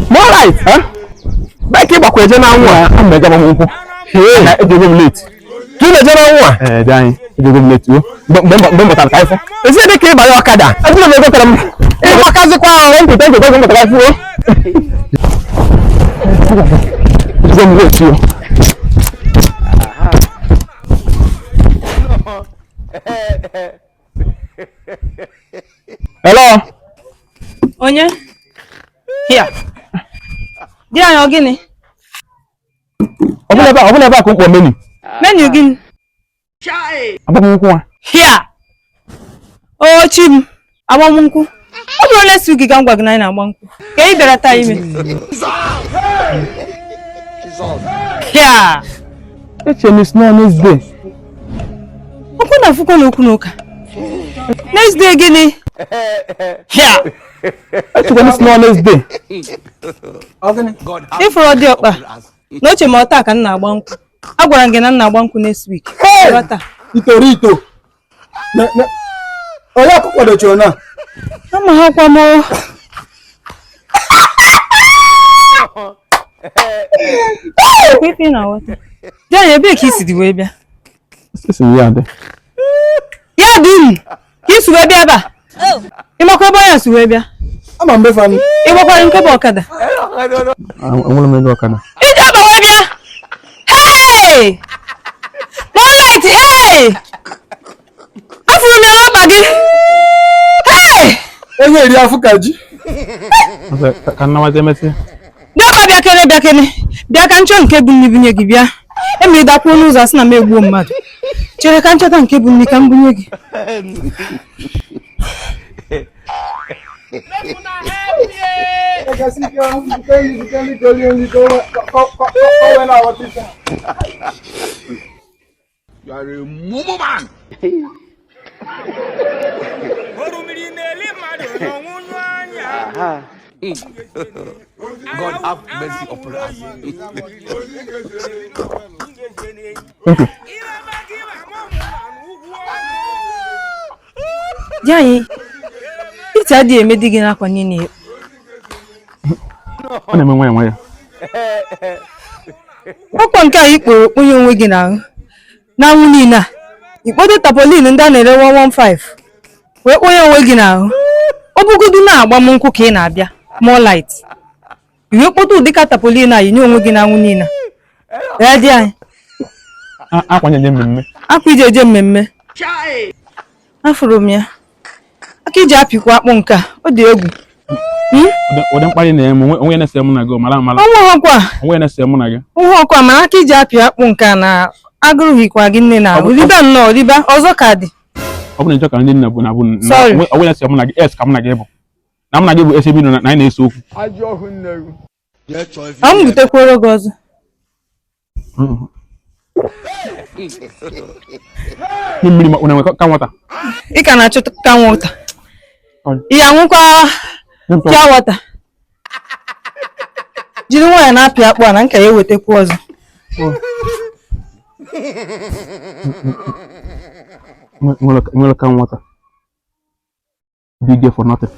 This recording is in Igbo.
More light. Bike ịgbakwa eje n'anwụ a. A na-eje agbamnkwụ. Na Ejego m late. Ka ị na-eje n'anwụ a? Ee, dị anyị. Ejego m late. Mgbe m batara ka anyị fụ. Ezi dị ka ịbanye ọkada. Ejego m ego tara m. Ịgbakazikwa ahụ. Thank you, thank you, thank you, thank you. Ejego m late o. Hello. Onye? Here. Di anyị, ọ gịnị? Ọ bụla ebe a ka mkpọ menu. Menu gịnị? Agbamnkwụ a. Here. O chi m, agbamnkwụ. Ọ bụrụ next week ka m gwa gị na anyị na-agba nkwụ. Ka ị bịara taa ime. Here. Eche m isi next day. Okwu na afụkwa na okwu na ụka. Next day gịnị? Here. Echekwa m isi next day. Ịfụrụ dị ọkpa na oche ma ọ taa ka m na-agba nkwụ. Agwara m gị na m na-agba nkwụ next week. Bịara taa. Itorito. Onye ọkụkọ dochiri na? Ama ha kwa m o. Ife ị na-aghọta. Di anyị, ebee ka i si dị wee bịa? Esi m ya dị. Ya dị m ka i si wee bịa ebe a. Ị makwa ebe onye si wee bịa? Ama mbe fanụ. Ị gbakwara nke bụ ọkada? Enwere m ego ọkada. Iji ọkpa wee bịa? Hey! Moonlight, hey! Afụrụ m ya n'ọkpa gị. Hey! Onye eri afụ ka ji. Ka nnawazi emesịa. Bịa bịa kene, bịa kene, bịa ka nchọ nke bụ nri bunye gị. Bịa emere dakwuo n'ụzọ asị na m egbuo mmadụ. Chere ka nchọta nke bụ nri ka m bunye gị. You are a mumu man. God have mercy upon us. Thank you. Di anyị, iti adịghị eme di gị n'akwa niile. Ọ na-eme nwayọ nwayọ. Ọkwa nke a ikporo kponye onwe gị n'ahụ n'anwụ niile a, ikpote tarpaulin ndị a na-ere 115 wee kponye onwe gị n'ahụ. Ọ bụgodu na-agba m nkwụ ka ị na-abịa, more light, iwe kpote ụdịka tarpaulin a yinye onwe gị n'anwụ niile a. Ya di anyị. Akwa nyeje mmemme. Akwa iji eje mmemme. Afụrụ m ya aka iji apịkwa akpụ nke a, ọ dị egwu. Ụdị mkparị na-eme onwe na-ese mụ na gị mara amara. Onwe na-ese mụ na gị. Onwe ọkwa mana aka iji apị akpụ nke a na agụrụghịkwa gị nne na riba nnọọ riba ọzọ ka dị. Ọ bụrụ na ịchọ ka ndị nna bụ na bụ onwe na-ese mụ na gị es ka mụ na gị bụ na mụ na gị bụ ese bido na anyị na-ese okwu. Ọ m butekwuoro gị ọzọ. Mmiri ma nwere ka nwata. Ị ka na-achọ ka nwata. Ị aṅụkwa pure water. Jiri nwayọọ na-apị akpụ a na nka ya ewetakwu ọzọ. Nwere ka nwata. Big girl for nothing.